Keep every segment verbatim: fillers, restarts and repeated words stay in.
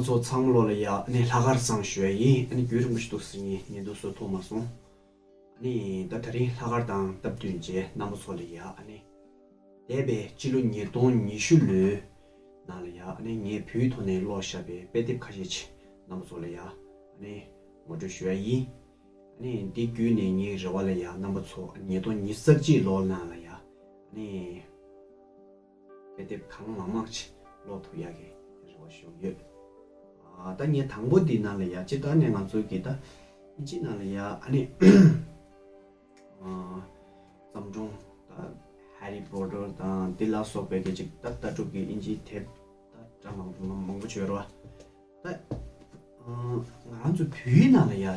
ཚོ་ཚང་མ་ལོ་ལ་ཡ་ཨ་ནི་ལྷག་དཀར་བཟང་ཞུ་ཡ་ཡིན། ཨ་ནི་རྒྱུན་རིང་པོ་ཞིག་འདུག་ཟེར་ངས་ཉན་འདུག་སུ་ཐོག་མ་སོང་། ཨ་ནི་ད་དེ་རིང་ལྷག་དཀར་དང་སྟབས་བསྟུན་བྱས་རྣམ་པ་ཚོ་ལ་ཡ་ཨ་ནི་འདས་པའི་སྤྱི་ལོ་ཉིས་སྟོང་ཉི་ཤུ་ལོའི་ནང་ལ་ཡ་ཨ་ནི་ངས་བོད་ཐོག་ནས་ཀློག་བཞག་པའི་དཔེ་དེབ་ཁ་ཤས་ཅིག་རྣམ་པ་ཚོ་ལ་ཡ་ཨ་ནི་ངོ་སྤྲོད་ཞུ་ཡ་ཡིན། ཨ་ནི་འདི་བརྒྱུད་ནས་ངའི་རེ་བ་ལ་ཡ་རྣམ་པ་ཚོ་ཉིས་སྟོང་ཉི་ཤུ་རྩ་གཅིག་ལོ་ནང་ལ་ཡ་ཨ་ནི་དཔེ་དེབ་གང་མང་མང་ཅིག་ཀློག་ཐུབ་ཡག་གི་རེ་བ་ཞུ་གི་ཡོད། ཨ་ད་ངས་དང་པོ་འདི་ནང་ལ་ཡ་སྤྱིར་བཏང་ནས་ང་ཚོའི་གི་ད་ཨིན་ཇི་ནང་ལ་ཡ་ཨ་ནི་ཨ་བརྩམས་སྒྲུང་ད་ཧེ་རི་པོ་ཏར་དང་འདི་ལ་སོགས་པའི་གི་ཅིག་ད་ལྟ་གྲུབ་ཀྱི་ཨིན་ཇིའི་དེབ་ད་འདྲ་མང་པོ་མང་པོ་ཅིག་ཡོད་རེད་བ། ད་ཨ་ང་རང་ཚོ་བོད་ནང་ལ་ཡ་ཨ་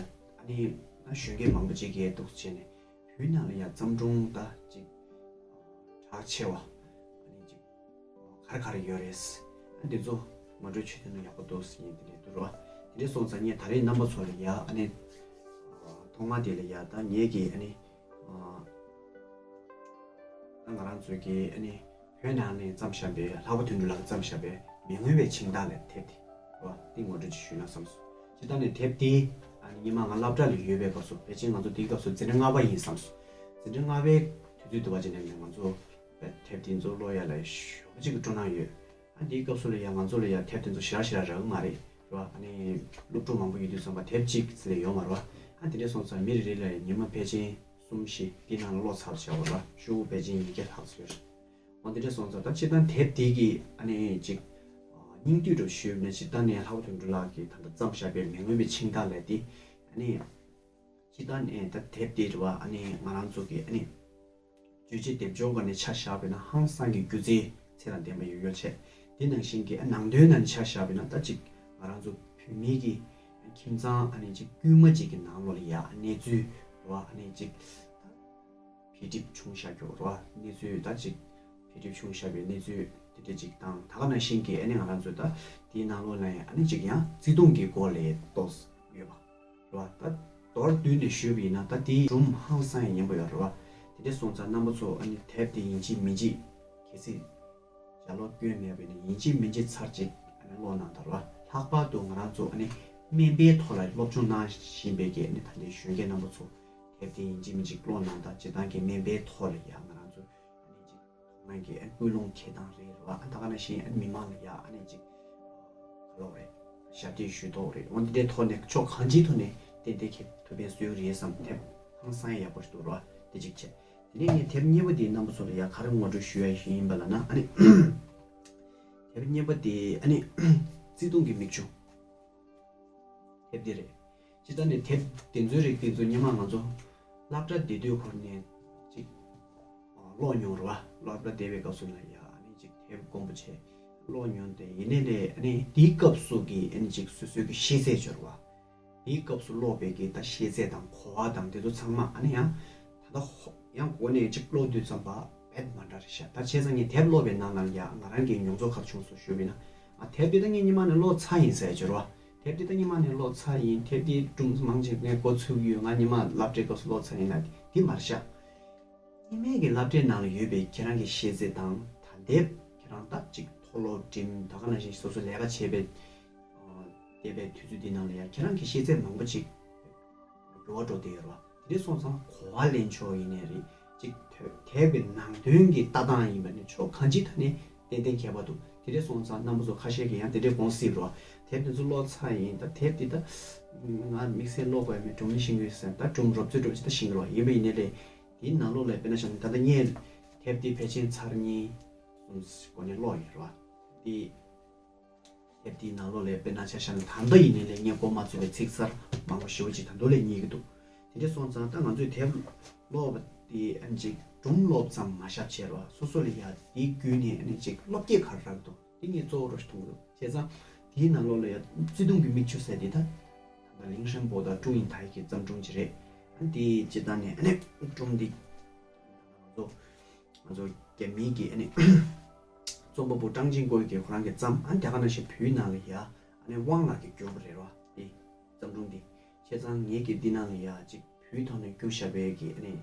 ནི་ད་གཞོན་སྐྱེས་མང་པོ་ཅིག་གིས་འདུག་བྱས་ནས་བོད་ནང་ལ་ཡ་བརྩམས་སྒྲུང་ད་ཅིག་གྲགས་ཆེ་བ་ཨ་ནི་ཅིག་ག་རེ་ག་རེ་ཡོད་རེད། ཨ་འདི་ཚོ་ངོ་སྤྲོད་བྱེད་ཐུབ་ན་ཡག་པོ་འདུག་ཟེར་ཡིན་དེ་འདྲས་འདུག་རོ། དེ་འདྲས་སོང་ཙང་ངས་ད་རེས་རྣམ་པ་ཚོ་ལ་ཡ་ཨ་ནི་ཐོག་མ་དེ་ལ་ཡ་ད་ངས་ཀྱི་ཨ་ནི་ད་ང་རང་ཚོའི་གི་ཨ་ནི་བོད་ནང་ནས་བརྩམས་བཞག་པའི་ལྷག་པ་དོན་གྲུབ་ལགས་ཀྱིས་བརྩམས་བཞག་པའི་མི་མངོན་པའི་ཕྱིན་ཐག་ལབ་དེབ་དེ་རོ། འདི་ངོ་སྤྲོད་ཅིག་ཞུས་ན་བསམས་སོང་། སྤྱིར་བཏང་ནས་དེབ་དེ་ཨ་ནི་སྔོན་མ་ང་སློབ་གྲྭ་ལ་ཡོད་པའི་སྐབས་སུ་ཕལ་ཆེར་ང་ཚོ་དེའི་སྐབས་སུ་འཛིན་གྲྭ་ལྔ་པ་ཡིན་བསམས་སོང་། འཛིན་གྲྭ་ལྔ་པའི་དུས་ཚོད་དུ་བ་ཅིག་ནས་ང་ཚོ་དེབ་དེ་ཚོ་ཀློག་ཡ་ལ་ཞེ་པོ་ཅིག་གི་སྤྲོ་སྣང་ཡོད། ཨ་འདིའི་སྐབས་སུ་ལ་ཡང་ང་ཚོ་ལ་ཡང་དེབ་དེ་ཚོ་ཞེ་དྲག་ཞེ་དྲག་རག་གི་མ་རེད་རེད་བ། ཨ་ནི་སློབ་ཕྲུག་མང་པོ་ཡོད་དུས་ཙམ་པ་དེབ་གཅིག་ཙམ་ལས་ཡོད་མ་རེད་བ། ཨ་དེ་འདྲ་སོང་ཙང་མི་རེ་རེ་ལ་ཉི་མ་ཕལ་ཆེར་གསུམ་བཞི་འདི་ནང་ལ་ཀློག་ཚར་བྱ་བ་རེད་བ། ཤོག་བུ་ཕལ་ཆེར་ཉིས་བརྒྱ་ལྷག་ཙམ་ཡོད་རེད། འོ་དེ་འདྲ་སོང་ཙང་ད་སྤྱིར་བཏང་དེབ་དེ་གི་ཨ་ནི་ཅིག་སྙིང་བསྡུས་འདྲ་ཞུས་ན་སྤྱིར་བཏང་ནས་ལྷག་པ་དོན་གྲུབ་ལགས་ཀྱིས་ད་ལྟ་བརྩམས་བཞག་པའི་མི་མངོན་པའི་ཕྱིན་ཐག་ལབ་དེ་ཨ་ནི་སྤྱིར་བཏང་ནས་ད་དེབ་དེ་རེད་བ། ཨ་ནི་ང་རང་ཚོ་གི་ཨ་ནི་བརྗོད་བྱའི་སྡེབ་སྦྱོར་སྒང་ནས་ཆ་བཞག་པ་ཡིན་ན་ཧང་སང་གི་སྒྱུ་རྩལ་ཚད་དང་ལྡན་པ་ཡོད་ཡོད་བྱས། དེ་ནང་བཞིན་གྱི་ཨ་ནང་དོན་ནང་ནས་ཆ་བཞག་པ་ཡིན་ན་ད་ཅིག་ང་རང་ཚོ་བོད་མིའི་གི་ཁྱིམ་ཚང་ཨ་ནི་ཅིག་དཀྱུས་མ་ཅིག་གི་ནང་ལོགས་ལ་ཡ་གནས་ཚུལ་རེད་བ། ཨ་ནི་ཅིག་འཕེལ་འགྲིབ་བྱུང་བཞག་རྒྱུ་རེད་བ། གནས་ཚུལ་ད་ཅིག་འཕེལ་འགྲིབ་བྱུང་བཞག་པའི་གནས་ཚུལ་དེ་འདྲ་ཅིག་དང་། ད་ག་ནང་བཞིན་གྱི་ཨ་ནི་ང་རང་ཚོ་ད་དེའི་ནང་ལོགས་ལ་ཡ་ཨ་ནི་ཅིག་ཡང་བརྩེ་དུང་གི་སྐོར་ལ་ཏོག་ཙམ་ཡོད་པ། རེད་བ། ད་མདོར་བསྡུས་ནས་ཞུས་པ་ཡིན་ན་ད་དེའི་སྒྲུང་ཧང་སང་ཡང་སྙན་པོ་ཡོད་རེད་བ། དེ་འདྲ་སོང་ཙང་རྣམ་པ་ཚོ་ཨ་ནི་དེབ་དེ་ཡིན་གཅིག་མིན་གཅིག་གལ་སྲིད་ཞལ་ལག་སྐྱོན་མེད་པ་ཡིན་ན་ཡིན་གཅིག་མིན་གཅིག་ཚར་གཅིག་ཨ་ནི་ཀློག་གནང་དང་རེད་བ། ལྷག་པར་དུ་ང་རང་ཚོ་ཨ་ནི་སྨན་པའི་ཐོག་ལ་སློབ་སྦྱོང་གནང་བཞིན་པའི་གི་ཨ་ནི་ད་ལྟའི་གཞོན་སྐྱེས་རྣམ་པ་ཚོ་དེབ་དེ་ཡིན་གཅིག་མིན་གཅིག་ཀློག་གནང་དང་། སྤྱིར་བཏང་གི་སྨན་པའི་ཐོག་ལ་ཡང་ང་རང་ཚོ་ཨ་ནི་གཅིག་ང་གི་ཨ་ནི་ཀུན་སློང་འཁྱེར་སྟངས་རེད་རེད་བ། ཨ་ད་ག་ནང་བཞིན་ཨ་ནི་མི་མང་ལ་ཡ་ཨ་ནི་ཅིག་ག་ལབ་དགོས་རེད། ཞབས་འདེགས་ཞུ་ཐུབ་རེད། འོ་འདི་འདྲའི་ཐོག་ནས་ཕྱོགས་གང་ཅིའི་ཐོག་ནས་ཏན་ཏན་འཁྱེར་ཐུབ་པའི་སྲོལ་རེད་བསམ། དེབ་ཧང་སང་ཡག་པོ་ཞིག་འདུག་རེད་བ། དེ་གཅིག་བྱས། དེ་ནས་ངས་དེབ་གཉིས་པ་དེའི་རྣམ་པ་ཚོ་ལ་ཡ་ག་རེ་ངོ་སྤྲོད་ཞུ་ཡ་ཞིག་ཡིན་པ་ལབ་ན་ཨ་ནི་དེབ་གཉིས་པ་དེ་ཨ་ནི་བརྩེ་དུང་གི་མིག་ཆུ། དེབ་འདི་རེད། སྤྱིར་བཏང་ནས་དེབ་དེ་ཚོའི་རིགས་དེ་ཚོ་སྔོན་མ་ང་ཚོ་སློབ་གྲྭ་བསྡད་དུས་ཁོ་ནས་ཅིག་ཀློག་མྱོང་རེད་བ། སློབ་གྲྭ་བསྡད་པའི་སྐབས་སུ་ལ་ཡ་ཨ་ནི་ཅིག་དེབ་དཀོན་པོ་བྱས་ཀློག་མྱོང་སྟེ། ཡིན་ནའི་ལས་ཨ་ནི་དེའི་སྐབས་སུ་གི་ཨ་ནི་ཅིག་སོ་སོའི་གི་ཤེས་ཚད་འབྱོར་བ། དེའི་སྐབས་སུ་ཀློག་པའི་གི་ད་ཤེས་ཚད་དང་གོ་བ་དང་དེ་ཚོ་ཚང་མ་ཨ་ནི་ཡང་ད་ལྟ་ཧོ་ཡང་འགོ་ནས་ཅིག་ཀློག་དུས་ཙམ་པ་རྦད་མ་འདྲ་རེད་ཤག་ད་བྱས་ཙང་ངས་དེབ་ཀློག་པའི་ནང་ལ་ཡ་ང་རང་གི་མྱོང་ཚོར་ག་རེ་བྱུང་སོང་ཞུས་པ་ཡིན་ན། ཨ་དེབ་འདི་ད་ངས་སྔོན་མ་ནས་ཀློག་ཚར་ཡིན་ཟེར་གྱི་རེད་བ། དེབ་འདི་ད་སྔོན་མ་ནས་ཀློག་ཚར་ཡིན། དེབ་འདི་སྒྲུང་མང་ཆེ་ངས་འགོ་ཚུགས་ཡོད། ང་སྔོན་མ་སློབ་གྲྭའི་སྐབས་སུ་ཀློག་ཚར་ཡིན་ལབ་འདི་མ་རེད་ཤག་སྔོན་མའི་གི་སློབ་གྲྭའི་ནང་ལ་ཡོད་པའི་ཁྱེད་རང་གི་ཤེས་ཚད་དང་ད་ལྟའི་ཁྱེད་རང་ད་ཅིག་མཐོ་སློབ་འགྲིམ་ད་ག་ནང་བཞིན་སོ་སོ་ལས་ཀ་བྱེད་པའི་ཨ་བསྡད་པའི་དུས་ཚོད་འདི་ནང་ལ་ཡང་ཁྱེད་རང་གི་ཤེས་ཚད་མང་པོ་ཅིག་འགྱུར་བ་འགྲོ་བསྡད་ཡོད་རེད་བ། དེ་འདྲ་སོང་ཙང་གོ་བ་ལེན་ཕྱོགས་ཡིན་ནའི་རེད། ཅིག་དེབ་ཀྱི་ནང་དོན་གྱི་ལྟ་སྟངས་ཡིན་པ་ནི་ཕྱོགས་གང་ཅིའི་ཐད་ནས་ཏན་ཏན་ཁྱད་པར་འདུག་དེ་འདྲ་སོང་ཙང་རྣམ་པ་ཚོ་ཁ་ཤས་ཀྱིས་ཡང་དེ་འདྲའི་དགོངས་སྲིད་རོ། དེབ་དེ་ཚོ་ཀློག་ཚར་ཡིན། ད་དེབ་འདི་ད་ང་དམིགས་བསལ་ཀློག་དགོས་མེད། སྒྲུང་ནི་ཤེས་ཀྱི་ཡོད་ཟེར། ད་སྒྲུང་རོབ་ཙམ་རོབ་ཙམ་ད་ཤེས་ཀྱི་རེད་བ། ཡིན་པ་ཡིན་ནའི་རེད། དེའི་ནང་ལོགས་ལ་དཔེར་ན་བཞག་ན་ད་ལྟ་ངས་དེབ་འདི་ཕལ་ཆེར་ཚར་གཉིས་གསུམ་གོ་ནས་ཀློག་ཡོད་རེད་བ། དེ་དེབ་དེའི་ནང་ལོགས་ལ་དཔེར་ན་ཆ་བཞག་ན་ད་ལྟ་ཡིན་ནའི་ལས་ངས་གོ་མ་ཚོད་པའི་ཚིག་གསར་མང་པོ་ཞེ་པོ་ཅིག་ད་དུང་ལས་རྙེད་ཀྱི་འདུག་དེ་འདྲ་སོང་ཙང་ད་ང་ཚོས་དེབ་ཀློག་པ་དེ་ཨ་ནི་ཅིག་སྒྲུང་ཀློག་ཙམ་མ་བཞག་བྱས་རོགས་སོ་སོ་ལ་ཡ་དེའི་བརྒྱུད་ནས་ཨ་ནི་ཅིག་བློ་སྐྱེད་ག་རེ་རག་འདུག་དེ་ངས་གཙོ་བོ་རོ་ཞིག་མཐོང་གི་འདུག་བྱས་ཙང་དེའི་ནང་ལོགས་ལ་ཡ་བརྩེ་དུང་གི་མིག་ཆུ་ཟེར་དེ་ད་ད་ལིང་ཧྲན་པོ་དང་ཀྲུའུ་ཡིན་ཐའི་གི་བརྩམས་སྒྲུང་ཅིག་རེད། ཨ་ནི་དེ་སྤྱིར་བཏང་ནས་ཨ་ནི་སྒྲུང་འདི་ང་ཚོ་ང་ཚོ་རྒྱ་མིའི་གི་ཨ་ནི་རྩོམ་པ་པོ་ཀྲང་ཅིན་ཀོའི་གི་ཁོ་རང་གི་བརྩམས། ཨ་ནི་དེ་ག་ནང་བཞིན་བོད་ནང་ལ་ཡ་ཨ་ནི་དབང་ལགས་ཀྱིས་བསྒྱུར་བ་རེད་རོ། དེ་བརྩམས་སྒྲུང་འདི་བྱས་ཙང་ངས་ཀྱི་འདི་ནང་ལ་ཡ་ཅིག་བོད་ཐོག་ནས་བསྒྱུར་བཞག་པའི་གི་ཨ་ནི་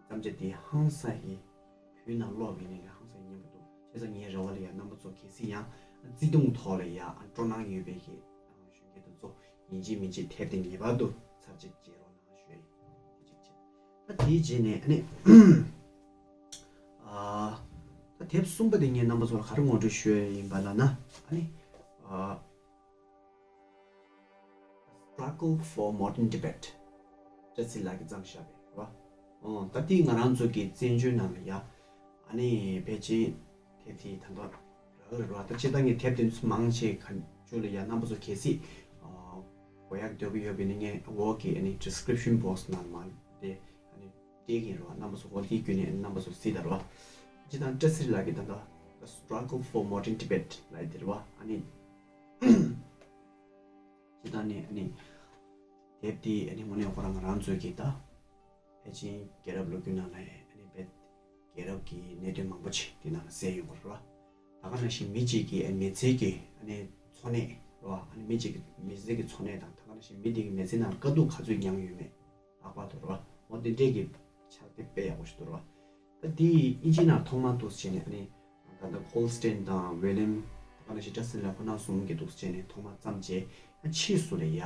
བརྩམས་བྱ་འདི་ཧང་སང་གི་བོད་ནང་ཀློག་པའི་ནས་ཀྱི་ཧང་སང་སྙན་པོ་འདུག་བྱས་ཙང་ངའི་རེ་བ་ལ་ཡ་རྣམ་པ་ཚོ་གལ་སྲིད་ཡང་ བརྩེ་དུང་ཐོག་ལ་ཡ་སྤྲོ་སྣང་ཡོད་པའི་གི་གཞོན་སྐྱེས་དེ་ཚོ་ཡིན་གཅིག་མིན་གཅིག་དེབ་དེ་ངེས་པར་དུ་ཚར་གཅིག་མཇལ་རོགས་གནང་ཞུ་ཡ་ཡིན། དེ་གཅིག་བྱས། ད་དེའི་རྗེས་ནས་ཨ་ནི། ཨ། ད་དེབ་གསུམ་པ་དེ་ངས་རྣམ་པ་ཚོ་ལ་ག་རེ་ངོ་སྤྲོད་ཞུ་ཡ་ཡིན་པ་ལབ་ན། ཨ་ནི། ཨ། Struggle for Modern Tibet། བཀྲ་ཤིས་ལགས་ཀྱིས་བརྩམས་བཞག་པའི་རེད་བ། ཨོ། ད་དེ་ང་རང་ཚོ་གི་བཙན་བྱོལ་ནང་ལ་ཡ། ཨ་ནི་ཕལ་ཆེར་དེབ་དེ་ད་ལྟ་རག་རེད་བ། ད་སྤྱིར་བཏང་གི་དེབ་དེ་ཚོ་མང་ཆེ་ག་ཚོད་ལ་ཡ་རྣམ་པ་ཚོ་གལ་སྲིད། ཨ། གོ་ཡག་འདོད་ཀྱི་ཡོད་པ་ཡིན་ན་ངས་འོག་གི་ཨ་ནི་description box ནང་མར་དེ་ཨ་ནི་སྤྲད་ཀྱི་ཡིན་རེད་བ། རྣམ་པ་ཚོ་འོག་དེའི་བརྒྱུད་ནས་རྣམ་པ་ཚོ་གཟིགས་དང་རེད་བ། སྤྱིར་བཏང་བཀྲ་ཤིས་ལགས་ཀྱིས་ད་ལྟ་The Struggle for Modern Tibet ལབ་ཡ་དེ་རེད་བ། ཨ་ནི། སྤྱིར་བཏང་ནས་ཨ་ནི། དེབ་དེ་ཨ་ནི་དངོས་གནས་ཁོ་རང་ང་རང་ཚོའི་གི་ད། ཕལ་ཆེར་རྒྱལ་རབས་ལོ་རྒྱུས་ནང་ལ་ཨ་ནི་དཔེ་རྒྱལ་རབས་ཀྱི་གནད་དོན་མང་པོ་ཅིག་དེ་ནང་ལ་གསལ་ཡོང་གི་རེད་བ། ད་ག་ནང་བཞིན་མི་གཅིག་གི་ཨ་མི་ཚེ་གི་ཨ་ནི་འཚོ་གནས་རེད་བ། ཨ་ནི་མི་གཅིག་གི་མི་ཚེ་གི་འཚོ་གནས་དང་ད་ག་ནང་བཞིན་མི་དེ་གི་མི་ཚེ་ནང་དཀའ་སྡུག་ག་ཚོད་མྱངས་ཡོད་མེད་ལྷག་པར་དུ་རེད་བ། འོ་དེ་འདྲས་ཀྱི་ཕྱག་དེབ་དཔེ་ཡག་པོ་ཞིག་འདུག་རེད་བ། ད་དེ་དབྱིན་ཇིའི་ནང་ཐོག་མར་འདུག་སེ་བྱས་ནས་ཨ་ནི། ད་ལྟ་Goldstein དང་William ད་ག་ནང་བཞིན་Justin ལགས་ཁོ་རང་གསུམ་གྱིས་འདུག་སེ་བྱས་ནས་ཐོག་མར་བརྩམས་རྗེས་ཨ་ཕྱིས་སུ་ལ་ཡ།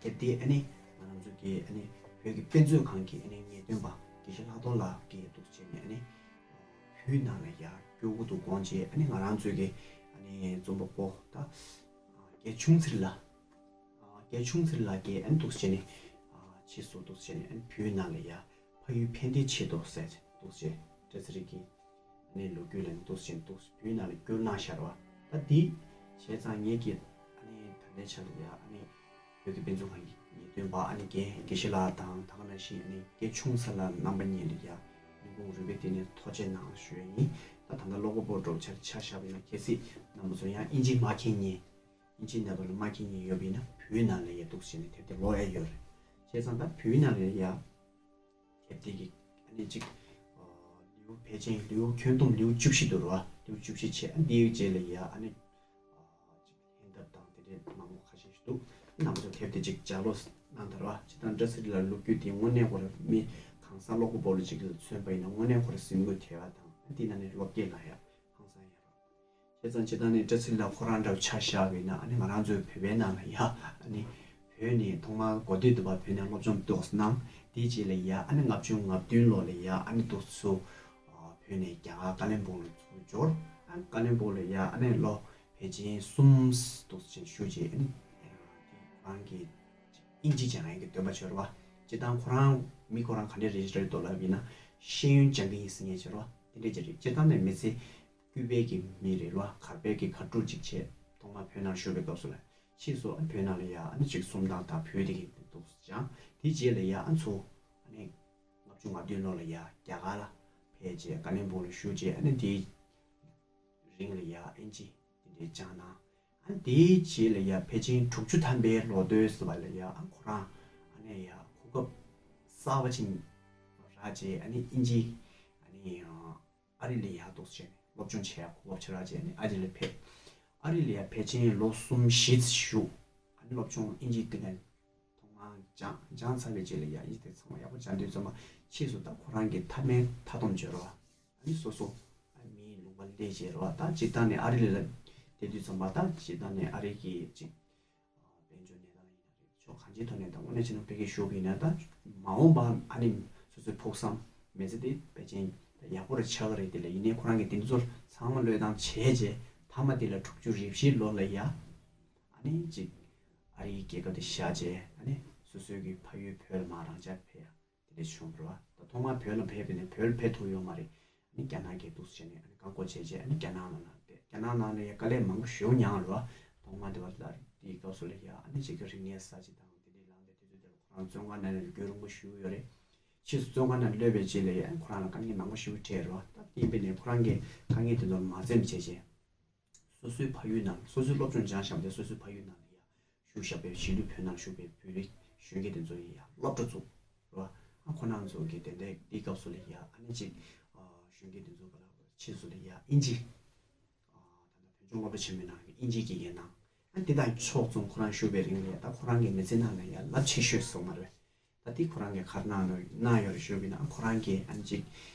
དེབ་དེ་ཨ་ནི་ང་རང་ཚོ་གི་ཨ་ནི་བོད་ཀྱི་དཔེ་མཛོད་ཁང་གི་ཨ་ནི་ངེས་སྟོན་པ་དགེ་བཤེས་ལྷག་རྡོར་ལགས་ཀྱིས་འདུག་སེ་བྱས་ནས་ཨ་ནི་བོད་ནང་ལ་ཡ་སྐྱོ་པོ་འདུག་དགོངས་རྗེས་ཨ་ནི་ང་རང་ཚོའི་གི་ཨ་ནི་རྩོམ་པ་པོ་ད་རྒྱལ་ཆུང་ཚེ་རིང་ལགས། རྒྱལ་ཆུང་ཚེ་རིང་ལགས་ཀྱིས་ཨ་ནི་འདུག་སེ་བྱས་ནས་ཕྱིས་སུ་འདུག་སེ་བྱས་ནས་ཨ་ནི་བོད་ནང་ལ་ཡ་ཕ་ཡུལ་ཕན་བདེའི་ཆེད་དུ་ཟེར་འདུག་སེ་བཀྲ་ཤིས་ལགས་ཀྱིས། ཨ་ནི་ལོ་རྒྱུས་ལ་འདུག་སེ་བྱས་འདུག་བོད་ནང་ལ་བསྒྱུར་གནང་ཤག་རེད་བ། ད་འདི་བྱས་ཙང་ངེད་ཀྱིས་ཨ་ནི་ད་ལྟའི་ཆར་ལ་ཡ་ཨ་ནི་བོད་ཀྱི་དཔེ་མཛོད་ཁང་གི་ངེས་སྟོན་པ་ཨ་ནི་རྒན་དགེ་བཤེས་ལགས་དང་ད་ག་ནང་བཞིན་ཨ་ནི་རྒན་ཆུང་ཚེ་རིང་ལགས་རྣམ་པ་གཉིས་ལ་ཡ་སྙིང་ཁོང་རུས་པའི་གཏིང་ནས་ཐུགས་རྗེ་གནང་ཞུ་ཡ་ཡིན། ད་ད་ལྟ་ཀློག་པ་པོ་འདྲ་པོ་ཆགས་ཆགས་བཞག་པ་ཡིན་ན་གལ་སྲིད་རྣམ་པ་ཚོ་ཡང་དབྱིན་ཇི་མ་མཁྱེན་མཁན། དབྱིན་ཇི་ནང་ལ་མ་མཁྱེན་མཁན་ཡོད་པ་ཡིན་ན་བོད་ནང་ལ་ཡ་འདུག་སེ་བྱས་ནས་དེབ་དེ་ཀློག་ཡ་ཡོད་རེད། བྱས་ཙང་ད་བོད་ནང་ལ་ཡ། དེབ་དེ་གི་ཨ་ནི་གཅིག་ཨ། ལེའུ་ཕལ་ཆེར་ལེའུ་ཁྱོན་བསྡོམས་ལེའུ་བཅུ་བཞི་འདུག་ར། ལེའུ་བཅུ་བཞི་བྱས་ཨ་འདིའི་རྗེས་ལ་ཡ་ཨ་ནི་ཨ། གཅིག་ལྷན་ཐབས་དང་དེ་འདྲའི་མང་པོ་ཁ་ཤས་ཤིག་འདུག་རྣམ་པ་ཚོ་དེབ་དེ་གཅིག་ལྗགས་ཀློག་གནང་དང་ར། སྤྱིར་བཏང་བཀྲ་ཤིས་ལགས་སློབ་རྒྱུ་དེ་དངོས་གནས་ཁོ་རང་མི་གང་ཟག་ཀློག་པ་པོ་ལ་གཅིག་ལ་མཚོན་པ་ཡིན་ན་དངོས་གནས་ཁོ་རང་སེམས་འགུལ་ཐེབས་པ་དང་ཨ་འདི་ནང་ནས་སློབ་དགེ་ལ་ཡ་ཧང་སང་ཡ་ར། བྱས་ཙང་སྤྱིར་བཏང་ནས་བཀྲ་ཤིས་ལགས་ཁོ་རང་འདྲ་བོ་ཆ་བཞག་པ་ཡིན་ན་ཨ་ནི་ང་རང་ཚོའི་བོད་པའི་ནང་ལ་ཡ་ཨ་ནི་བོད་ནས་ཐོག་མར་འགོ་སྟོད་དུ་བ་བོད་ནས་སློབ་སྦྱོང་ཏོག་ཙམ་གནང་། དེའི་རྗེས་ལ་ཡ་ཨ་ནི་ལྔ་བཅུ་ང་བདུན་ལོ་ལ་ཡ་ཨ་ནི་ཏོག་ཙམ་བོད་ནས་རྒྱ་གར་ཀ་ལོན་སྦུག་ལ་ཚུར་འབྱོར། ཨ་ནི་ཀ་ལོན་སྦུག་ལ་ཡ་ཨ་ནི་ལོ་ཕལ་ཆེར་གསུམ་ཏོག་ཙམ་བཞུགས་རྗེས་ཨ་ནི་ཁོ་རང་གི་དབྱིན་ཇི་སྦྱང་ཡག་གི་འདོད་པ་བྱོས་ར་བ། སྤྱིར་བཏང་ཁོ་རང་མི་ཁོ་རང་ག་འདྲས་རེད་རེད་འདུག་ལབ་ཡིན་ན་ཤེས་ཡོན་སྦྱང་གི་ཡིན་ཟེར་མཁན་བྱོས་ར་བ། དེ་འདྲས་ཅིག་རེད། སྤྱིར་བཏང་ནས་མི་ཚེ་སྐྱིད་པའི་གི་མི་རེད་བ། གར་པའི་གི་གར་སྒྲུབ་ཅིག་བྱས་ཐོག་མར་བོད་ནང་བཞུགས་པའི་སྐབས་སུ་ལ་ཕྱིས་སུ་ཨ་བོད་ནང་ལ་ཡ་ཨ་ནི་ཅིག་སུམ་རྟགས་དང་བོད་དེ་གི་འདུག་སྦྱང་། དེའི་རྗེས་ལ་ཡ་ཨ་ཚོ་ཨ་ནི་ལྔ་བཅུ་ང་བདུན་ལོ་ལ་ཡ་རྒྱ་གར་ལ་ཕེབས་རྗེས་ཀ་ལོན་སྦུག་ལ་བཞུགས་རྗེས་ཨ་ནི་དེའི་རིང་ལ་ཡ་ཨིན་ཇི་དེ་འདྲའི་སྦྱངས་གནང་། ཨ་དེའི་རྗེས་ལ་ཡ་ཕལ་ཆེར་དྲུག་ཅུ་ཐམ་པའི་ལོ་སྟོད་ཟེར་བ་ལ་ཡ་ཨ་ཁོ་རང་ཨ་ནི་ཡ་གོ་སྐབས་གསར་པ་ཅིག་རག་རྗེས་ཨ་ནི་ཨིན་ཇི་ཨ་ནི་ཨ་རི་ལ་ཡ་འདུག་སེ་བྱས་ནས་སློབ་སྦྱོང་བྱེད་ཡ་གོ་སྐབས་ཅིག་རག་རྗེས་ཨ་ནི་ཨ་རི་ལ་ཕེབས། ཨ་རི་ལ་ཡ་ཕལ་ཆེར་ལོ་གསུམ་བཞི་ཙམ་བཞུགས། ཨ་ནི་སློབ་སྦྱོང་ཨིན་ཇི་དེ་ནས་ཐོག་མར་སྦྱངས། སྦྱངས་ཚར་བའི་རྗེས་ལ་ཡ་ཨིན་ཇི་དེ་ཚང་མ་ཡག་པོ་སྦྱངས་དུས་ཙམ་པ་ཕྱིས་སུ་ད་ཁོ་རང་གི་མཐའ་མའི་མཐའ་སྡོམ་བྱོས་ར་བ། ཨ་ནི་སོ་སོ་ཨ་མིའི་ལུང་པ་སླེབས་བྱས་ར་བ། ད་སྤྱིར་བཏང་ནས་ཨ་རི་ལ་བསྡད་དུས་ཙམ་པ་ད་སྤྱིར་བཏང་ནས་ཨ་རི་གི་ཅིག་དཔལ་འབྱོར་གནས་སྟངས་ཡིན་ན་རེད། ཕྱོགས་གང་ཅིའི་ཐོག་ནས་ད་དངོས་གནས་བྱས་ན་བོད་སྐད་ཤོད་ཀྱི་ཡིན་ན་ད་མ་འོངས་པ་ཨ་ནི་སོ་སོའི་ཕུགས་བསམ་མི་ཚེ་འདི་ཕལ་ཆེར་ད་ཡག་པོ་རེ་ཆགས་ཀྱི་རེད། དེ་ལ་ཡིན་ནའི་ཁོ་རང་གིས་དེ་ཚོ་ཚང་མ་བློས་བཏང་བྱས་རྗེས་མཐའ་མ་དེ་ལ་དྲུག་ཅུ་རེ་བཞིའི་ལོ་ལ་ཡ་ཨ་ནི་ཅིག་ཨ་རིའི་རྒྱལ་ཁབ་དེ་བཞག་རྗེས་ཨ་ནི་སོ་སོའི་གི་ཕ་ཡུལ་བོད་ལ་མར་རང་འཇགས་ཕེབས་ཡ། དེ་འདྲ་བྱུང་རེད་བ། ད་ཐོག་མར་བོད་ལ་ཕེབས་པ་ཡིན་ན་བོད་ལ་ཕེབས་ཐུབ་ཡོད་མ་རེད། ཨ་ནི་རྒྱ་ནག་གི་འདུག་སེ་བྱས་ནས་ཨ་ནི་བཀག་འགོག་བྱས་རྗེས་ཨ་ནི་རྒྱ་ནག་ནང་ལ་བསྡད། རྒྱ་ནག་ནང་ལ་ཡ་དཀའ་ལས་མང་པོ་ཞེ་པོ་མྱངས་རེད་བ། ཐོག་མར་དེ་བར་ལ་དེའི་སྐབས་སུ་ལ་ཡ་ཨ་ནི་ཅིག་གི་རིག་གནས་གསར་བརྗེ་དང་དེ་འདྲའི་ལངས་པའི་དུས་ཚོད་དེ་ལ་ཁོ་རང་བཙོན་ཁང་ནང་ལ་རྒྱུན་རིང་པོ་བཞུགས་ཡོད་རེད། ཕྱིས་སུ་བཙོན་ཁང་ནང་གློད་པའི་རྗེས་ལ་ཡ་ཁོ་རང་ལ་དཀའ་ངལ་མང་པོ་ཞེ་པོ་འཕྲད་རེད་བ། ད་ཡིན་པས་ནས་ཁོ་རང་གིས་དཀའ་ངལ་དེ་ཚོ་མ་འཛེམས་བྱས་རྗེས། སོ་སོའི་ཕ་ཡུལ་ནང་སོ་སོའི་སློབ་སྦྱོང་སྦྱངས་བཞག་པ་དེ་སོ་སོའི་ཕ་ཡུལ་ནང་ལ་ཡ་བཞུགས་བཞག་པའི་གཞིས་ལུས་བོད་ནང་བཞུགས་པའི་བོད་རིགས་གཞོན་སྐྱེས་དེ་ཚོ་ཡི་ཡ་སློབ་གྲྭ་བཙུགས་རེད་བ། ཨ་ཁོ་རང་ཚོ་གི་དེ་འདྲའི་དེའི་སྐབས་སུ་ལ་ཡ་ཨ་ནི་ཅིག་གཞོན་སྐྱེས་དེ་ཚོ་ག་ལ་ཕྱིས་སུ་ལ་ཡ་ཨིན་ཇི་ད་ལྟ་བོད་ལྗོངས་སློབ་གྲྭ་ཆེན་མོའི་ནང་གི་ཨིན་ཇིའི་དགེ་རྒན་གནང་། ཨ་དེ་དང་ཕྱོགས་མཚུངས་ཁོ་རང་བཞུགས་པའི་རིང་ལ་ཡ་ད་ཁོ་རང་གི་མི་ཚེ་ནང་ལ་ཡ་རླབས་ཆེ་ཤོས་སུ་མ་རེད། ད་དེ་ཁོ་རང་གིས་ག་རེ་གནང་ཡོད་གནང་ཡོད་རེད་ཞུས་པ་ཡིན་ན་ཨ་ཁོ་རང་གིས་ཨ་ནི་ཅིག་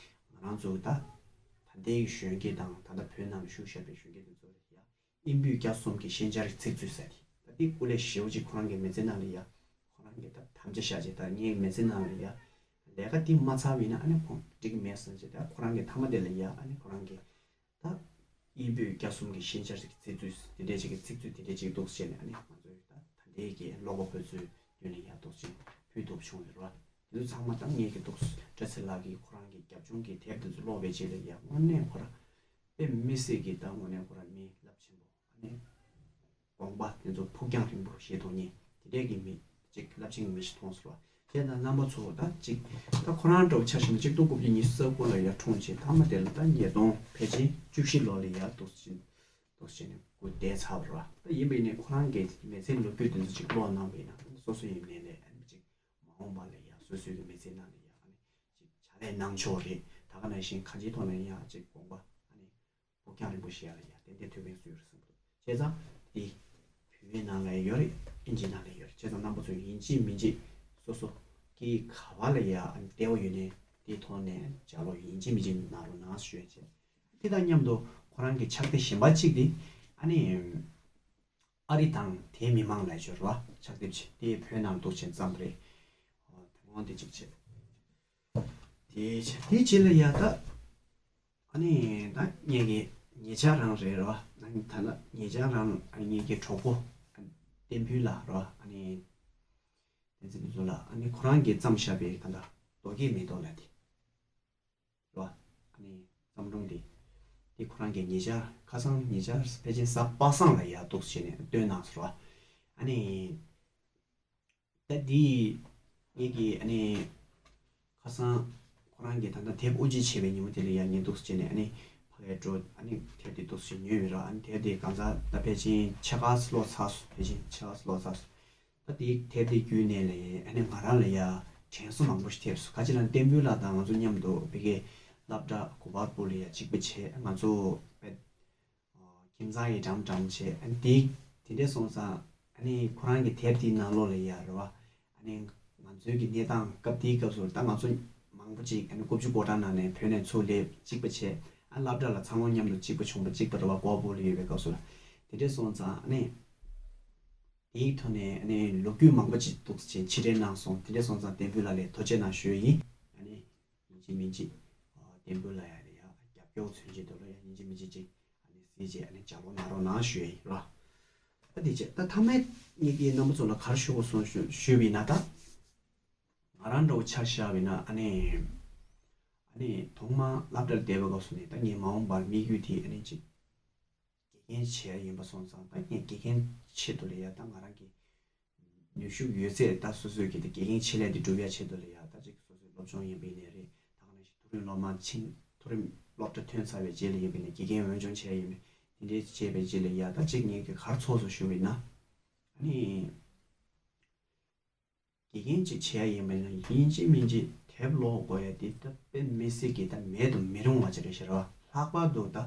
ང་རང་ཚོ་ད་ད་ལྟའི་གཞོན་སྐྱེས་དང་ད་ལྟ་བོད་ནང་ལ་བཞུགས་བཞག་པའི་གཞོན་སྐྱེས་དེ་ཚོ་ལ་ཡ། དབྱེན་པོ་བརྒྱ་གསུམ་གྱི་ཤན་སྦྱར་གྱི་ཚིག་མཛོད་ཟེར་དེ། ད་དེ་སྐུ་ལས་ཞེ་པོ་ཅིག་ཁོ་རང་གི་མི་ཚེ་ནང་ལ་ཡ། ཁོ་རང་གི་ད་དམ་བཅའ་བཞག་ཅིག་ད་ངའི་མི་ཚེ་ནང་ལ་ཡ། ལས་ཀ་དེ་མ་ཚར་བ་ཡིན་ན་ཨ་ནི་ཁོང་འགྲིག་གི་མེད་བསམ་ཅིག་ད་ཁོ་རང་གི་མཐའ་མ་དེ་ལ་ཡ་ཨ་ནི་ཁོ་རང་གི་ད། དབྱིན་བོད་རྒྱ་གསུམ་གྱི་ཤན་སྦྱར་གྱི་ཚིག་མཛོད་དེ་འདྲས་ཅིག་གི་ཚིག་མཛོད་དེ་འདྲས་ཅིག་འདུག་ཟེར་ནས་ཨ་ནི་ང་ཚོའི་ད་ད་ལྟའི་གི་ཀློག་པ་པོ་ཚོའི་མདུན་ལ་ཡ་འདུག་ཅིག་ཕུལ་ཐུབ་བྱུང་ཡོད་རེད་བ། དེ་ཚོ་ཚང་མ་ད་ངེད་ཀྱི་འདུག་བཀྲ་ཚེ་ལགས་ཀྱིས་ཁོ་རང་གི་རྒྱབ་ལྗོངས་ཀྱི་དེབ་དེ་ཚོ་ཀློག་པའི་རྗེས་ལ་ཡ་དངོས་གནས་ཁོ་རང་དཔེ་མི་སྲིད་ཀྱི་ད་དངོས་གནས་ཁོ་རང་མི་རླབས་ཆེན་པོ་ཨ་ནི། དགོངས་པ་དེ་ཚོ་ཕུགས་རྒྱང་རིང་པོ་བཞེས་ཐུབ་མཁན་དེ་འདྲས་ཀྱི་མི་གཅིག་རླབས་ཆེན་གྱི་མི་ཞིག་མཐོང་སོང་བ། བྱས་ཙང་རྣམ་པ་ཚོ་ད་གཅིག་ད་ཁོ་རང་འདྲ་བོ་ཆ་བཞག་ན་གཅིག་སྟོང་དགུ་བརྒྱ་ཉི་ཤུ་རྩ་དགུ་ལ་ཡར་འཁྲུངས་བྱས་མཐའ་མ་དེ་ལ་ད་ཉིས་སྟོང་ཕལ་ཆེར་བཅུ་བཞི་ལོ་ལ་ཡར་འདུག་ཕྱིན་འདུག་ཕྱིན་ནས་སྐུ་འདས་ཚར་བ་རེད་བ། ད་ཡིན་པ་ཡིན་ནའི་ཁོ་རང་གི་མི་ཚེའི་ལོ་རྒྱུས་དེ་ཚོ་གཅིག་ཀློག་གནང་བ་ཡིན་ན་སོ་སོ་ཡིན་མིན་ལས་ཨ་ནི་གཅིག་མ་འོངས་པ་ལ་ཡར་སོ་སོའི་གི་མི་ཚེའི་ནང་ལ་ཡར་ཨ་ནི་གཅིག་ཕྱག་ལས་གནང་ཆོག་རེད། ད་ག་ནང་བཞིན་གང་ཅིའི་ཐོག་ནས་ཡར་གཅིག་དགོངས་པ་ཨ་ནི། ཕུགས་རྒྱང་རིང་པོ་བཞེས་ཡ་ལ་ཡ་ཏན་ཏན་ཐུགས་ཕན་གསོས་རེད་བསམ་གྱི་འདུག་བྱས་ཙང་དེ་བོད་ཡིག་ནང་ལ་ཡོད་རེད། ཨིན་ཇི་ནང་ལ་ཡོད་རེད། བྱས་ཙང་རྣམ་པ་ཚོ་ཡིན་གཅིག་མིན་གཅིག་སོ་སོ་སྐད་ཡིག་ག་བ་ལ་ཡ་ཨ་ནི་བདེ་བོ་ཡོད་ནའི་དེའི་ཐོག་ནས་ལྗགས་ཀློག་ཡིན་གཅིག་མིན་གཅིག་གནང་རོགས་གནང་ཞུ་ཡ་བྱས། དེ་དང་མཉམ་དུ་ཁོ་རང་གི་ཕྱག་དེབ་གཞན་པ་གཅིག་དེ་ཨ་ནི་ཨ་རི་དང་དེའི་མི་མང་ལ་ཡོད་རེད་བ། ཕྱག་དེབ་ཅིག་དེ་བོད་ནང་འདུག་བྱས་ཙམ་རེད། ཨོ་དེ་འོང་དེ་གཅིག་བྱས། དེ་བྱས་དེ་རྗེས་ལ་ཡ་ད། ཨ་ནི་ད་ངེད་ཀྱི་ཉེ་ཆར་རང་རེད་རོ། ཨ་ནི་ད་ལ་ཉེ་ཆར་རང་ཨ་ནི་ངེད་ཀྱི་གྲོགས་པོ་ཨ་ནི་བསྟན་ཕུན་ལགས་རོ། ཨ་ནི་བསྟན་འཛིན་ཕུན་ཚོགས་ལགས། ཨ་ནི་ཁོ་རང་གིས་བརྩམས་བཞག་པའི་ད་ལྟ་རྡོ་སྐྱེས་མེ་ཏོག་ལབ་དེ་རོ། ཨ་ནི་བརྩམས་སྒྲུང་དེ་དེ་ཁོ་རང་གིས་ཉེ་ཆར་ཁ་སང་ཉེ་ཆར་ཕལ་ཆེར་གཟའ་པ་སངས་ལ་ཡར་འདུག་བྱས་ནས་བཏོན་གནང་སོང་རོ། ཨ་ནི། ད་འདི་ངེད་ཀྱིས་ཨ་ནི་ཁ་སང་ཁོ་རང་གིས་ད་ལྟ་དེབ་དབུ་འབྱེད་བྱས་པའི་ཉིན་མོ་དེ་ལ་ཡང་ངས་འདུག་སེ་བྱས་ནས་ཨ་ནི་ཕ་གིར་འགྲོ། ཨ་ནི་དེབ་དེ་འདུག་སེ་ཉོས་ཡོད་ར། ཨ་ནི་དེབ་དེ་གང་ཟག་ད་ཕལ་ཆེར་ཕྱེད་ཀ་ཙམ་ཀློག་ཚར་སོང་། ཕལ་ཆེར་ཕྱེད་ཀ་ཙམ་ཀློག་ཚར་སོང་། ད་དེ་དེབ་དེ་བརྒྱུད་ནས་ལས་ཨ་ནི་ང་རང་ལ་ཡང་དྲན་གསོ་མང་པོ་ཞིག་ཐེབས་སོང་། ག་ཅི་ལབ་ན་བསྟན་ཕུན་ལགས་དང་ང་ཚོ་མཉམ་དུ་ཕ་གིར་སློབ་གྲྭ་གོ་པལ་པུར་ལ་ཡང་གཅིག་པ་བྱས། ང་ཚོ་ཁྱིམ་ཚང་གི་འགྲམ་འགྲམ་བྱས། ཨ་ནི་དེ་དེ་འདྲས་སོང་ཙང་ཨ་ནི་ཁོ་རང་གི་དེབ་དེའི་ནང་ལོགས་ལ་ཡ་རེད་བ། ཨ་ནི་ང་ཚོའི་གི་གནས་སྟངས་སྐབས་དེའི་སྐབས་སུ་ད་ང་ཚོ་མང་པོ་ཅིག་ཨ་ནི་ཀུབ་ཆུ་སྒོ་འགྲམ་ནང་ནས་བུད་ནས་ཚུར་སླེབས་གཅིག་པ་བྱས། ཨ་སློབ་གྲྭ་ལ་འཚར་ལོངས་མཉམ་དུ་གཅིག་པ་བྱུང་བ་གཅིག་པ་རེད་བ། གོ་པལ་པུར་ལ་ཡོད་པའི་སྐབས་སུ་ལ། དེ་འདྲས་སོང་ཙང་ཨ་ནི་དེའི་ཐོག་ནས་ཨ་ནི་ལོ་རྒྱུས་མང་པོ་ཅིག་འདུག་སེ་ཕྱི་དྲན་གནང་སོང་། དེ་འདྲས་སོང་ཙང་བསྟན་ཕུན་ལགས་ལ་ཐུགས་རྗེ་གནང་ཞུ་ཡ་ཡིན། ཨ་ནི་ཡིན་གཅིག་མིན་གཅིག་བསྟན་ཕུན་ལགས་ཡ་ལ་ཡ་རྒྱབ་སྐྱོར་མཚོན་བྱེད་དུ་ལ་ཡ་ཡིན་གཅིག་མིན་གཅིག་ཅིག་ཨ་ནི་སྲིད་ཅེས་ཨ་ནི་ལྗགས་ཀློག་གནང་རོགས་གནང་ཞུ་ཡ་ཡིན་ར། ད་དེ་བྱས་ད་མཐའ་མའི་ངེད་ཀྱིས་རྣམ་པ་ཚོ་ལ་ག་རེ་ཞུ་དགོས་སོང་ཞུ་ཞུས་པ་ཡིན་ན། ད་ང་རང་འདྲ་བོ་ཆ་བཞག་པ་ཡིན་ན་ཨ་ནི་ཨ་ནི་ཐོག་མར་སློབ་གྲྭར་བསྡད་པའི་སྐབས་སུ་ནས་ད་ངའི་མ་འོངས་པར་དམིགས་ཡུལ་དེ་ཨ་ནི་ཅིག་དགེ་རྒན་བྱས་ཡིན་པ་སོང་ཙང་ད་ངས་དགེ་རྒན་ཆེད་དུ་ལ་ཡ་ད་ང་རང་གི་ནུས་ཤུགས་ཡོད་ཚད་ད་སོ་སོའི་གི་ད་དགེ་རྒན་ཆེད་ལས་དེ་སྒྲུབ་ཡ་ཆེད་དུ་ལ་ཡ་ད་ཅིག་སོ་སོའི་སློབ་སྦྱོང་ཡིན་པ་ཡིན་ནའི་རེད། ད་ག་ནང་བཞིན་མཐོ་རིམ་སློབ་མ་ཕྱིན། མཐོ་རིམ་སློབ་གྲྭ་ཐོན་ཚར་བའི་རྗེས་ལ་ཡིན་པ་ཡིན་ནའི་དགེ་རྒན་འོས་སྦྱོང་བྱས་ཡིན་པ་དེ་འདྲའི་བྱས་པའི་རྗེས་ལ་ཡ་ད་ཅིག་ངས་གི་ག་རེ་ཚོར་སོང་ཞུ་བ་ཡིན་ན། ཨ་ནི་དགེ་རྒན་ཅིག་བྱས་ཡིན་པ་ཡིན་ན་ཡིན་གཅིག་མིན་གཅིག་དེབ་ཀློག་དགོས་ཡ་དེ་ད་དཔེ་མི་སྲིད་ཀྱི་ད་མེད་དུ་མི་རུང་བ་ཅིག་རེད་ཤག་ར། ལྷག་པར་དུ་ད་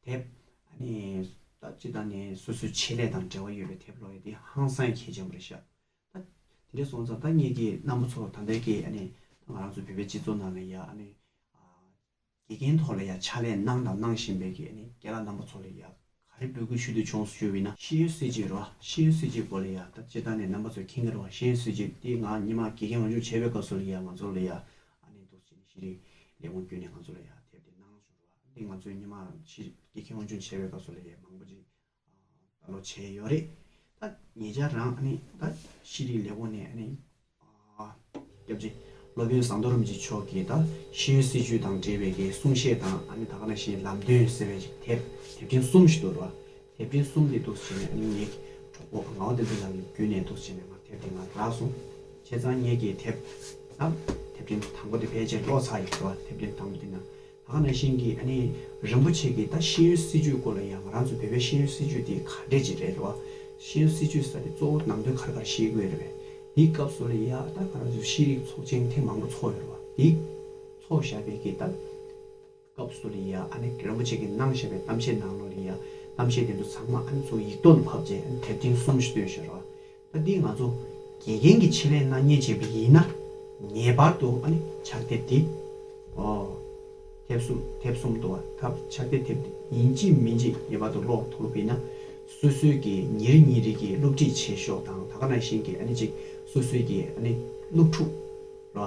དེབ་ཨ་ནི་ད་སྤྱིར་བཏང་ནས་སོ་སོའི་ཆེད་ལས་དང་འབྲེལ་བ་ཡོད་པའི་དེབ་ཀློག་ཡ་དེ་ཧང་སང་གལ་ཆེན་པོ་རེད་ཤག་ད་དེ་འདྲ་སོང་ཙང་ད་ངེད་ཀྱིས་རྣམ་པ་ཚོ་ད་ལྟའི་གི་ཨ་ནི་ང་རང་ཚོ་བོད་པའི་སྤྱི་ཚོགས་ནང་ལ་ཡ་ཨ་ནི་དགེ་རྒན་ཐོག་ལ་ཡ་ཕྱག་ལས་གནང་དང་གནང་བཞིན་པའི་གི་ཨ་ནི་རྒན་ལགས་རྣམ་པ་ཚོ་ལ་ཡ་ག་རེ་འབོད་སྐུལ་ཞུ་འདོད་བྱུང་ཞུས་པ་ཡིན་ན། ཤེས་ཡོན་སྲིད་བྱུས་རོ། ཤེས་ཡོན་སྲིད་བྱུས་སྐོར་ལ་ཡ་ད་སྤྱིར་བཏང་ནས་རྣམ་པ་ཚོས་མཁྱེན་གྱི་རེད་བ། ཤེས་ཡོན་སྲིད་བྱུས་དེ་ང་སྔོན་མ་དགེ་རྒན་འོས་སྦྱོང་བྱས་པའི་སྐབས་སུ་ལ་ཡ་ང་ཚོ་ལ་ཡ་ཨ་ནི་འདུག་ཅེས་ནས་ཤེས་རིག་ལས་ཁུངས་བརྒྱུད་ནས་ང་ཚོ་ལ་ཡ་དེབ་དེ་གནང་བྱུང་རེད་བ། འདི་ང་ཚོས་སྔོན་མ་ཤེས་དགེ་རྒན་འོས་སྦྱོང་བྱས་པའི་སྐབས་སུ་ལ་ཡ་མང་པོ་ཅིག་ད་ལོ་བྱས་ཡོད་རེད། ད་ཉེ་ཆར་རང་ཨ་ནི་ད་ཤེས་རིག་ལས་ཁུངས་ནས་ཨ་ནི་སྐྱབས་རྗེ་སློབ་དཔོན་ཟམ་གདོང་རིན་པོ་ཆེ་མཆོག་གིས་ད་ཤེས་ཡོན་སྲིད་བྱུས་དང་འབྲེལ་བའི་གི་གསུང་བཤད་དང་ཨ་ནི་ད་ག་ནང་བཞིན་ལམ་སྟོན་ཟེར་བའི་དེབ་དེབ་ཕྲེང་གསུམ་ཞིག་འདུག་ར། དེབ་ཕྲེང་གསུམ་དེ་འདུག་ཟེར་ནས་ཨ་ནི་ངའི་གྲོགས་པོ་ངག་དབང་བསྟན་འཛིན་ལགས་ཀྱི་བརྒྱུད་ནས་འདུག་ཟེར་ནས་ང་དེབ་དེ་ང་རག་སོང་། བྱས་ཙང་ངས་ཀྱི་དེབ་ད་དེབ་ཕྲེང་དང་པོ་དེ་ཕལ་ཆེར་ཀློག་ཚར་ཡོད་ར། དེབ་ཕྲེང་དང་པོ་དེ་ན། ད་ག་ནང་བཞིན་གྱི་ཨ་ནི་རིན་པོ་ཆེ་གིས་ད་ཤེས་ཡོན་སྲིད་བྱུས་སྐོར་ལ་ཡང་ང་རང་ཚོ་བོད་པའི་ཤེས་ཡོན་སྲིད་བྱུས་དེ་ག་འདྲས་ཅིག་རེད་རེད་བ། ཤེས་ཡོན་སྲིད་བྱུས་ཟེར་དེ་གཙོ་བོ་ནང་དོན་ག་རེ་ག་རེ་ཤེས་དགོས་རེད་བས། དེའི་སྐབས་སུ་ལ་ཡ་ད་ང་རང་ཚོ་ཤེས་རིག་ཚོགས་ཆེན་ཐེངས་མང་པོ་ཚོགས་ཡོད་རེད་བ། དེ་ཚོགས་བཞག་པའི་གི་ད་སྐབས་སུ་ལ་ཡ་ཨ་ནི་རིན་པོ་ཆེ་གིས་གནང་བཞག་པའི་གཏམ་བཤད་ནང་ལོགས་ལ་ཡ་གཏམ་བཤད་དེ་ཚོ་ཚང་མ་ཨ་ནི་ཚོ་ཡིག་ཐོག་ཏུ་ཕབ་བྱས་ཨ་ནི་དེབ་ཐེངས་གསུམ་ཞིག་བཏོན་བཞག་རེད་བ། ད་འདི་ང་ཚོ་དགེ་རྒན་གྱི་ཆེད་ལས་གནང་མཁན་བྱས་པ་ཡིན་ན་ངེས་པར་དུ་ཨ་ནི་ཕྱག་དེབ་འདི་ཨོ་དེབ་གསུམ་དེབ་གསུམ་འདུག་བ། ད་ཕྱག་དེབ་དེབ་འདི་ཡིན་གཅིག་མིན་གཅིག་ངེས་པར་དུ་ཀློག་ཐུབ་པ་ཡིན་ན་ སོ་སོའི་གི་ཉིན་རེ་ཉིན་རེ་གི་སློབ་ཁྲིད་བྱེད་ཕྱོགས་དང་། ད་ག་ནང་བཞིན་གི་ཨ་ནི་ཅིག་སོ་སོའི་གི་ཨ་ནི་སློབ་ཕྲུག་ར།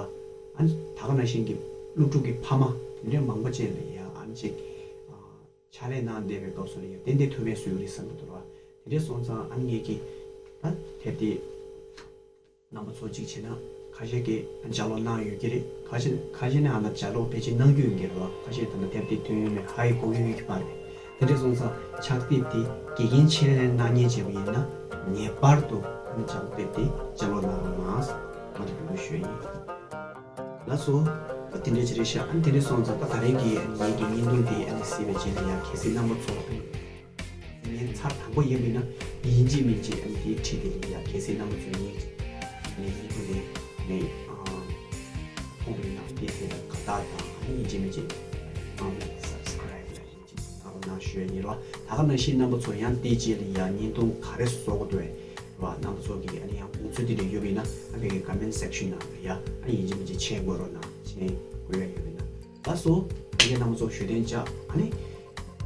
ཨ་ནི་ད་ག་ནང་བཞིན་གི་སློབ་ཕྲུག་གི་ཕ་མ་དེ་འདྲའི་མང་པོ་ཅིག་ལ་ཡ་ཨ་ནི་ཅིག་ཕྱག་ལས་གནང་བསྡད་པའི་སྐབས་སུ་ལ་ཡ་ཏན་ཏན་ཐུགས་ཕན་གསོས་ཀྱི་རེད་བསམ་གྱི་འདུག་ར། དེ་འདྲ་སོང་ཙང་ཨ་ནི་ངེད་ཀྱིས་ད་དེབ་དེ་རྣམ་པ་ཚོ་གཅིག་བྱས་ན་ཁ་ཤས་ཀྱིས་ལྗགས་ཀློག་གནང་ཡོད་ཀྱི་རེད། ཁ་ཤས་ཁ་ཤས་ནི་ཨ་ན་ལྗགས་ཀློག་ཕལ་ཆེར་གནང་རྒྱུ་ཡིན་གྱི་རེད་བ། ཁ་ཤས་ད་ལྟ་དེབ་དེ་ཐོན་ཡོད་མེད་ཧ་ཡི་གོ་གི་ཡོད་ཀྱི་མ་རེད། དེ་འདྲ་སོང་ཙང་ཕྱག་དེབ་དེ་དགེ་རྒན་ཆེད་ལས་གནང་མཁན་བྱས་པ་ཡིན་ན་ངེས་པར་དུ་ཨ་ནི་ལྗགས་ཀློག་དེབ་དེ་ལྗགས་ཀློག་གནང་རོགས་གནང་། ང་ཚོ་འབོད་སྐུལ་ཞུ་ཡ་ཡིན། ལགས་སོ། ད་དེ་འདྲ་ཅིག་རེད་ཤག་ཨ་ནི་དེ་འདྲ་སོང་ཙང་ད་ད་རིང་གི་ངེད་ཀྱི་བརྙན་ཐུང་དེ་ཨ་ནི་གཟིགས་པའི་རྗེས་ལ་ཡང་གལ་སྲིད་རྣམ་པ་ཚོ་ངའི་ཚར་དང་པོ་ཡིན་པ་ཡིན་ན་ཡིན་གཅིག་མིན་གཅིག་ཨ་ནི་དེའི་ཁྲིད་དེ་ཡིན་ཡ། གལ་སྲིད་རྣམ་པ་ཚོ་ངའི་ངའི་བརྙན་ཐུང་དེ་ངའི་མཐོང་བ་ཡིན་ན་དེ་དེ་ལ་དགའ་རྟགས་དང་ཨ་ནི་ཡིན་གཅིག་མིན་གཅིག་ཨ་ནི་subscribe་ལ་ཡིན་གཅིག་གནང་རོགས་གནང་ཞུ་ཡ་ཡིན་རོགས། ད་ག་ནང་བཞིན་རྣམ་པ་ཚོ་ཡང་དེའི་རྗེས་ལ་ཡ་བརྙན་ཐུང་ག་རེ་བཟོ་དགོས་འདུག་ར། རྣམ་པ་ཚོ་གི་ཨ་ནི་ཡང་དགོངས་ཚུལ་དེ་འདྲ་ཡོད་པ་ཡིན་ན་ཨ་ཕ་གི་comment section ནང་ལ་ཡ་ཨ་ནི་ཡིན་གཅིག་མིན་གཅིག་མཆན་འགོད་རོགས་གནང་། མཆན་འགོད་ཡ་ཡོད་པ་ཡིན་ན། ལགས་སོ། དེ་གའི་རྣམ་པ་ཚོ་ཞུ་དོན་བཅག་ཨ་ནི་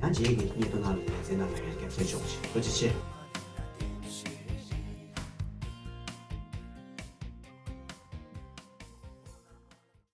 ཡང་རྗེས་ཀྱི་བརྙན་ཐུང་ནང་ལ་ལེ་ཚན་ནང་ལ་ཡང་སྐྱབས་བཅོལ་ཆོག་ཅིག་ཐུགས་རྗེ་ཆེ།